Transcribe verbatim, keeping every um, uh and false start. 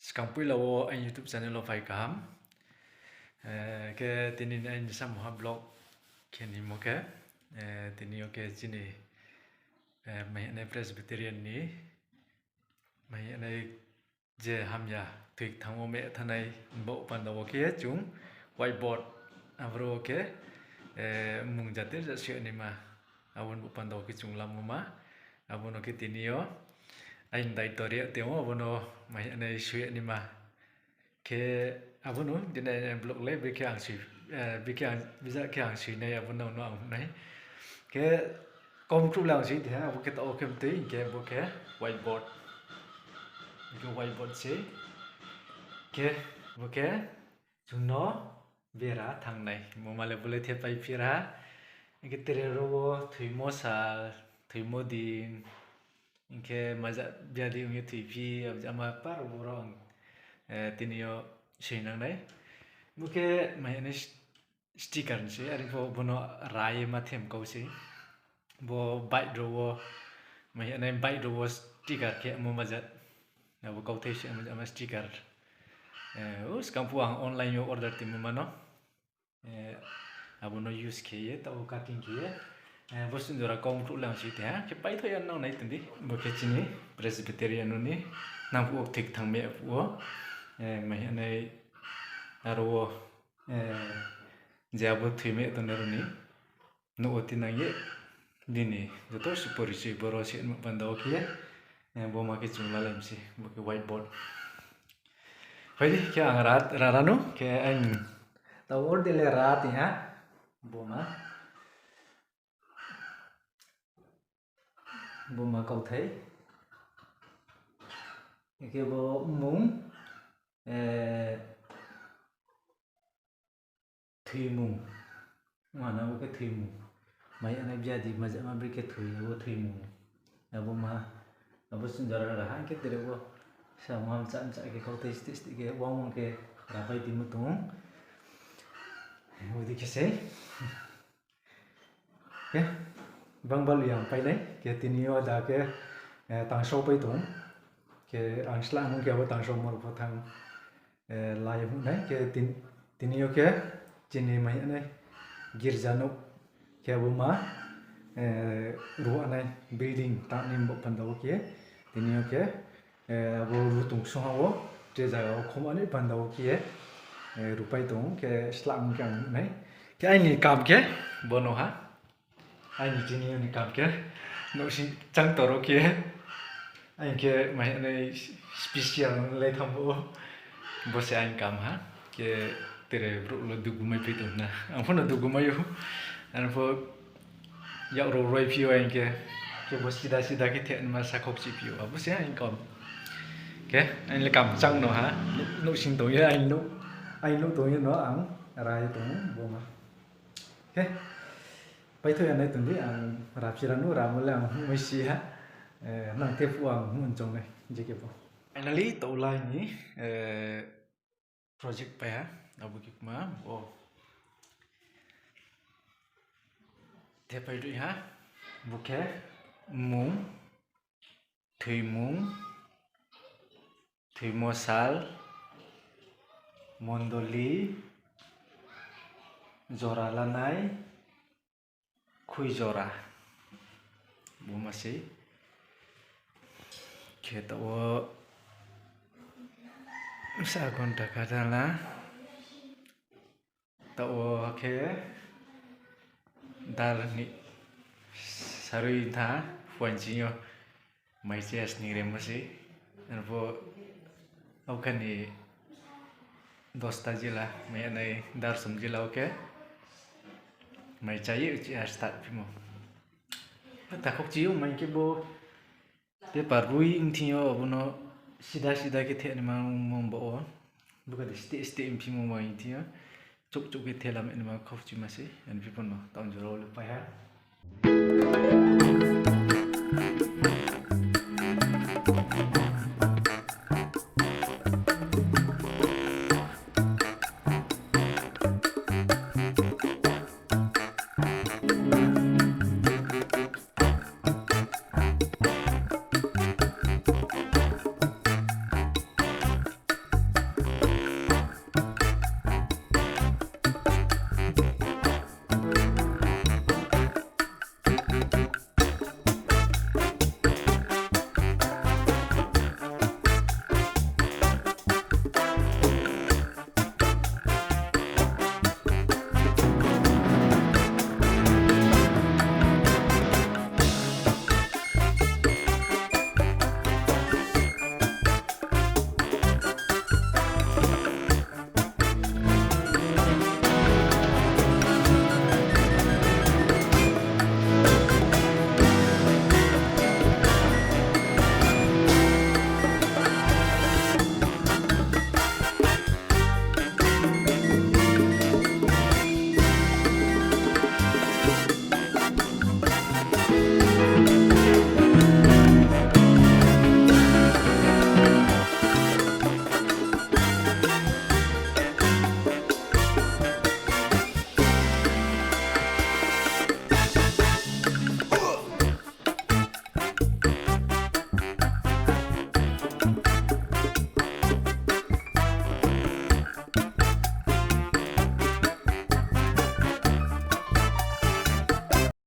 Skang poila wo aini YouTube channel wo phai kaham. Eh, khe tini ni aini samung ha vlog khe nimo khe, eh, tini yo khe chini, eh, mai hing nai Presbyterian ni, mai hing nai je hamya thoi kthang wo meh thanai bo panda wo khe chung whiteboard aboro khe, eh, mung jate ja soi naima. Abo ni bo panda wo khe chung lamo ma. Abo no khe tini yo aini daito ri ya tong ou, abo no mai hing nai soi naima. Khe abo no tini ni vlog le bikhe ang soi, eh, bikhe ang, bijak khe ang soi nai, abo no no ang nai. Khe kom kruh le ang soi di ha, abo khe taoh wo khe mtui, hing khe bo khe whiteboard. Bo khe whiteboard se. Khe bo khe chung no bera thanng nai. Moma le bo le thepai phi ra. Hing khe tre ro wo thoimo sal, thoimo din, hing khe maja biadi ong ye thoiphi, abo jama par boro ang, eh, tini yo soinang nai. Bo khe mai hing nai sticker ni se, are pho bo no ra ye ma them kau se. Bo bike ro wo, mai hing nai bike ro wo sticker khe mo maja. Abo kauthai se mo jama sticker. Eh, o skang phuh ang online yo order timo ma no. Eh, abo no use khe ye, taoh wo cutting khe ye. Eh, bo sung jora kom kruh le ang soi di ha, khe paitho ya nang nai tong di. Bo khe chini Presbyterian no ni, nang phuh wo thoi kthang meh phuh wo. Eh, mai hing nai aro wo, eh, je abo thoi meh tongnai rao ni nouh wo tinang ye, bini joto suporichoi boro se ma panda wo khe, eh, bo ma khe chung lalai mi se, bo khe whiteboard. Phai di, khe ang ra, ra, ra nu, khe ang taoh wo de le ra tong ha, bo ma. Bo ma kauthai. Khe bo mung, eh, thoimung. Mana bo khe thoimung. Mai hing nai biadi maja ma bri khe thoi, abo thoimung. Abo ma, abo sung jora ra ha khe tre bo. Sa ma mcha mcha khe kauthai stih stih khe wang wang khe rapai timo tong. Abo dei khe se. Khe, bang balu yang pai nai, khe tini yo da khe, eh, tangso pai tong. Khe ang sla mung khe abo tangso mor pho thanng, eh, lai hung nai, khe tin-, tini yo khe chini mai hing nai girja nouh, khe abo ma, eh, ruh nai building tang ni bo panda wo khe, tini yo khe, eh, abo ruh tong song ha wo, je zaga wo khoma ni panda wo khe, eh, rupai tong khe sla mung khe ang nuh nai. Khe aini kam khe, bo no ha. Aini tini yo ni kam khe, nouhsing chang toro khe, aini khe mai hing nai special le tham bo, bo se aini kam ha, khe tre brouh le dugu mai pai tong na, ang pho no dugu mai ou, ang pho yak rao roi phi ou aini khe, khe bo sida sida khe theh nma sakhokchi phi ou, abo se aini kam. Khe, aini le kam chang no ha, nouhsing tong ye, aini nouh, aini nouh tong ye no ang rai tong ou, bo ma. Khe, paitho ya nai tong di, ang ra phi ra nu, ramo le ang hmoi si ha, eh, nang the phuh ang hmoi chong nai, je khe bo. Finally, taoh lai ni, eh, project pai ha, abo khe kma, o. Thepai doi ha, bo khe, mung, thoimung, thoimo sal, mondoli, jora lanai, khui jora. Bo ma sei. Khe taoh wo sa ghonta kha tha la. Taoh wo khe dar ni sarui tha, phuaing ching yo mai chaya sning remo sei. Arphuh, abo khe ni dosta jila, mai ya nai dar som jila wo khe mai cha ye uchih ha start phimo. Takhuk chi yo mai khe bo paper boi ong thing yo, abo no sida sida khe theh naima ongmo ba wo. Bo khe de steh steh ong phimo mai thing yo. Chouh chouh khe thela mai naima khauchi ma sei, ani phi pho no taoh jora wo le pai ha.